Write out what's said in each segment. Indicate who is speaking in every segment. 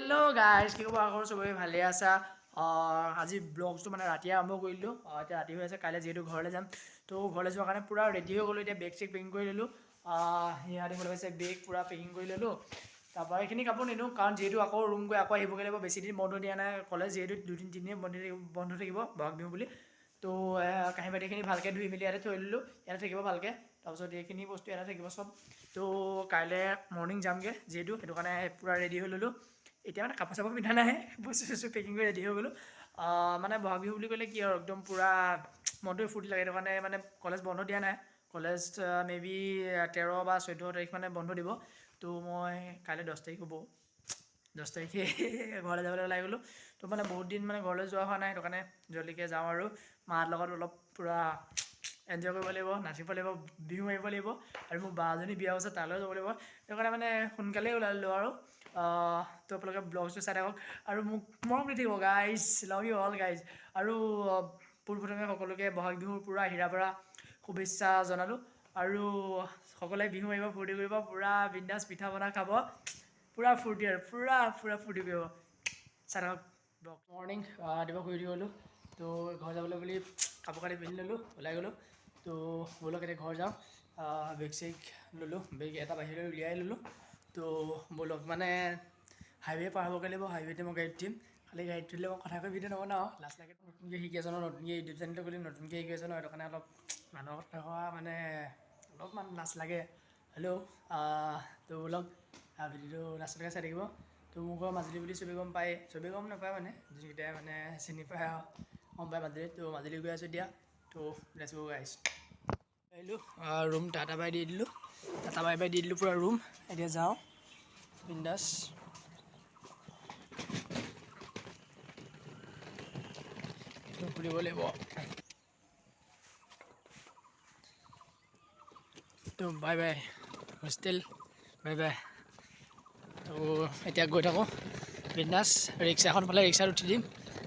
Speaker 1: Hello' guys, কি খবৰ? আশা চবেই ভালে আছা। আজি ব্লগটো মানে ৰাতিয়ে আৰম্ভ কৰিলোঁ। এতিয়া ৰাতি হৈ আছে, কাইলৈ যিহেতু ঘৰলৈ যাম, তো ঘৰলৈ যোৱাৰ কাৰণে পূৰা ৰেডি হৈ গ'লোঁ। এতিয়া বেগ চেগ পেকিং কৰি ল'লোঁ। সেয়া দেখিবলৈ পাইছে, বেগ পূৰা পেকিং কৰি ল'লোঁ। তাৰপৰা এইখিনি কাপোৰ নিনো, কাৰণ যিহেতু আকৌ ৰুম গৈ আকৌ আহিবগৈ লাগিব। বেছি দিন বন্ধ দিয়া নাই কলেজ, যিহেতু দুদিন তিনিদিন বন্ধ থাকিব বহাগ বিহু বুলি। তো কাঁহী বাতিখিনি ভালকৈ ধুই মেলি ইয়াতে থৈ দিলোঁ, ইয়াতে থাকিব ভালকৈ। তাৰপিছত এইখিনি বস্তু ইয়াতে থাকিব চব। তো কাইলৈ মৰ্ণিং যামগৈ যিহেতু, সেইটো কাৰণে পূৰা ৰেডি হৈ ল'লোঁ। এতিয়া মানে কাপোৰ চাপোৰ পিন্ধা নাই, বস্তু চস্তু পেকিং কৰি ৰেডি হৈ গ'লোঁ। মানে বহাগ বিহু বুলি ক'লে কি আৰু একদম পূৰা মনটোৱে ফূৰ্তি লাগে। সেইটো কাৰণে মানে কলেজ বন্ধ দিয়া নাই। কলেজ মে বি 13 বা 14 তাৰিখ মানে বন্ধ দিব। তো মই কাইলৈ 10 তাৰিখ হ'ব, 10 তাৰিখে ঘৰলৈ যাবলৈ ওলাই গ'লোঁ। তো মানে বহুত দিন মানে ঘৰলৈ যোৱা হোৱা নাই, সেইটো কাৰণে জল্দিকৈ যাওঁ আৰু মাৰ লগত অলপ পূৰা এনজয় কৰিব লাগিব, নাচিব লাগিব, বিহু মাৰিব লাগিব। আৰু মোৰ বাজনী বিয়া হৈছে, তালৈ যাব লাগিব। সেইটো কাৰণে মানে সোনকালেই ওলাই ল'লোঁ আৰু। তো আপোনালোকে ব্লগটো চাই থাকক আৰু মোক মৰম দি থাকিব guys, love you all guys. আৰু পোনপ্ৰথমে সকলোকে বহাগ বিহুৰ পূৰা হীৰাপৰা শুভেচ্ছা জনালোঁ। আৰু সকলোৱে বিহু মাৰিব, ফূৰ্তি কৰিব, পূৰা বিন্দাছ পিঠা পনা খাব, পূৰা ফূৰ্তি আৰু পূৰা পূৰা ফূৰ্তি কৰিব। চাই থাকক ব্লগ। মৰ্ণিং ৰাতিপুৱা শুই উঠি গ'লোঁ, তো ঘৰ যাবলৈ বুলি কাপোৰ কানি পিন্ধি ল'লোঁ, ওলাই গ'লোঁ। তো ব'লক এতিয়া ঘৰ যাওঁ। বেগ চেগ ল'লোঁ, বেগ এটা বাহিৰলৈ উলিয়াই ল'লোঁ। তো ব'লক, মানে হাইৱে পাৰ হ'বগৈ লাগিব, হাইৱেতে মই গাড়ীত উঠিম। খালি গাড়ীত উঠিলে মই কথা কৈ ভিডিঅ' নবনাওঁ, লাজ লাগে। নতুনকৈ শিকি আছোঁ ন, নতুনকৈ ইউটিউব চেনেলটো খুলি নতুনকৈ শিকি আছোঁ ন, সেইটো কাৰণে অলপ মানুহৰ কথা কোৱা মানে অলপমান লাজ লাগে। হেল্ল', তো ব'লক ভিডিঅ'টো লাষ্টলৈকে চাই থাকিব। তো মোৰ ঘৰ মাজুলী বুলি চবেই গম পায়, চবেই গম নাপায়, মানে যোনকেইটাই মানে চিনি পায় আৰু গম পায় মাজুলীত। তো মাজুলী গৈ আছোঁ এতিয়া। তো let's go guys. আহিলোঁ ৰুম, টাটা বাই দি দিলোঁ, টাটা বাই বাই দি দিলোঁ পূৰা ৰুম। এতিয়া যাওঁ বিন্দাছ। খুলিব লাগিব। তো bye bye hostel, bye bye. তো এতিয়া গৈ থাকোঁ বিন্দাছ। ৰিক্সা এখন পালে ৰিক্সাত উঠি দিম,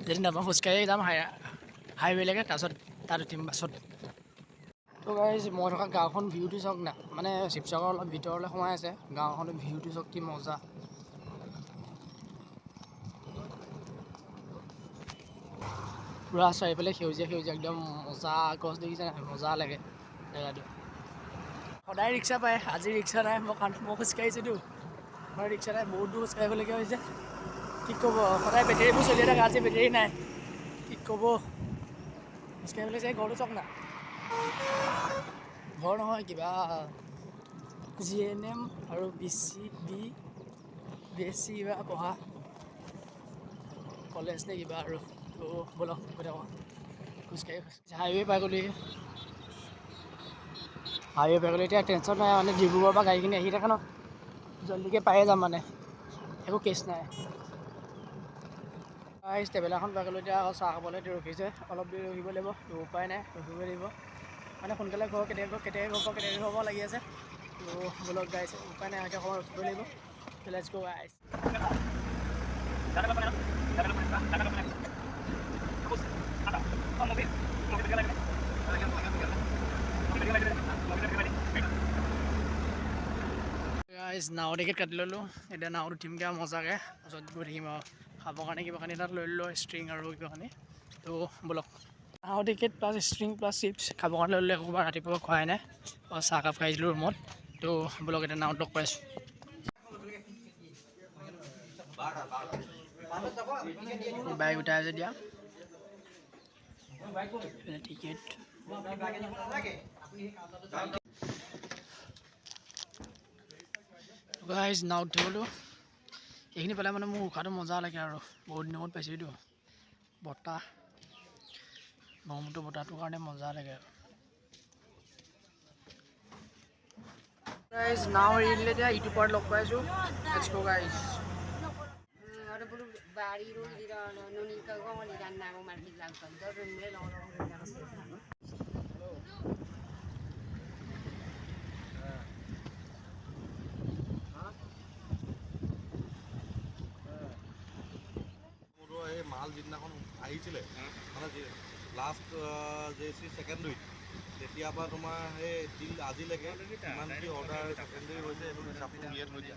Speaker 1: যদি নাপাওঁ খোজকাঢ়ি যাম হাইৱেলৈকে, তাৰপিছত তাত উঠিম বাছত। তো গাইজ, মই থকা গাঁওখন ভিউটো চাওক না, মানে শিৱসাগৰ অলপ ভিতৰলৈ সোমাই আছে গাঁওখনৰ ভিউটো চাওক কি মজা। পূৰা চাৰিওফালে সেউজীয়া সেউজীয়া একদম মজা গছ দেখিছে নাই, মজা লাগে জেগাটো। সদায় ৰিক্সা পায়, আজি ৰিক্সা নাই। মই কাৰণ মই খোজকাঢ়িছোঁতো, সদায় ৰিক্সা নাই, বহুত দূৰ খোজকাঢ়িবলগীয়া হৈছে। কি ক'ব, সদায় বেটেৰীবোৰ চলিয়ে থাকে, আজি বেটেৰী নাই, কি ক'ব। খোজকাঢ়িবলৈ চাই ঘৰটো চাওক না, ঘৰ নহয় কিবা GNM আৰু B C B B S C কিবা পঢ়া কলেজ নে কিবা আৰু। তো ব'লক গৈ থাকোঁ খোজকাঢ়ি। হাইৱে পাই গ'লোহি, হাইৱে পাই গ'লো। এতিয়া টেনশ্যন নাই, মানে ডিব্ৰুগড়ৰ পৰা গাড়ীখিনি আহি থাকে ন, জল্দিকৈ পায়ে যাম, মানে একো কেছ নাই। গাইজ ট্ৰেভেলাৰখন পাই গ'লোঁ। এতিয়া আকৌ চাহ খাবলৈ ৰখিছে, অলপ দেৰি ৰখিব লাগিব, তো উপায় নাই, ৰখিব লাগিব। মানে সোনকালে ঘৰ কেতিয়া কেতিয়া ঘৰ পাওঁ, কেতিয়া ঘৰ পাওঁ লাগি আছে। তো ব'লক গাইজ, উপায় নাই, এতিয়া অকণমান ৰখিব লাগিব। Let's go guys. Guys নাও টিকেট কাটি ল'লোঁ, এতিয়া নাৱত উঠিমগৈ আৰু মজাকৈ, তাৰপিছত গৈ থাকিম আৰু। খাবৰ কাৰণে কিবা কানি তাত লৈ ল'লোঁ, ষ্ট্ৰিং আৰু কিবা কানি। তো ব'লক, নাও ticket plus string plus chips খাবৰ কাৰণে লৈ ল'লোঁ, একোবাৰ ৰাতিপুৱা খোৱাই নাই, চাহ কাপ খাইছিলোঁ ৰুমত। তো ব'লক এতিয়া নাৱত লগ পাইছোঁ। বাইক উঠাই আছে দিয়া, টিকেট। গাইজ নাৱত উঠি গ'লোঁ। এইখিনি পালে মানে মোৰ উশাহটো মজা লাগে আৰু, বহুত দিনৰ মূৰত পাইছোঁতো। বতাহ, ব্ৰহ্মপুত্ৰ বতাহটোৰ কাৰণে মজা লাগে আৰু। গাইজ নাও এৰি দিলে, এতিয়া ইটো পাৰত লগ পাইছোঁ। Let's go guys.
Speaker 2: এই মাল যিদিনাখন আহিছিলে, মানে লাষ্ট জে চি ছেকেণ্ডেৰীত, তেতিয়াৰ পৰা তোমাৰ সেই তিল আজিলৈকে কিমান কি অৰ্ডাৰ ছেকেণ্ডেৰী হৈছে, সেইটো হিচাপটো উলিয়াই থৈ দিয়া।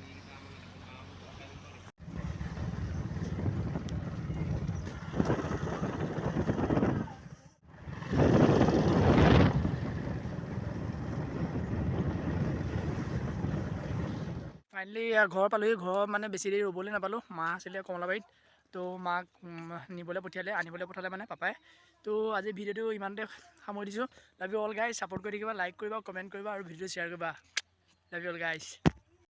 Speaker 1: ফাইনেলি ঘৰ পালোহি। ঘৰ মানে বেছি দেৰি ৰ'বলৈ নাপালোঁ। মা আছিলে কমলাবাৰীত, তো মাক নিবলৈ পঠিয়ালে, আনিবলৈ পঠালে মানে পাপাই। তো আজি ভিডিঅ'টো ইমানতে সামৰি দিছোঁ। Love you all guys. Support কৰি থাকিবা, লাইক কৰিবা, কমেণ্ট কৰিবা আৰু ভিডিঅ'টো শ্বেয়াৰ কৰিবা। Love you all guys.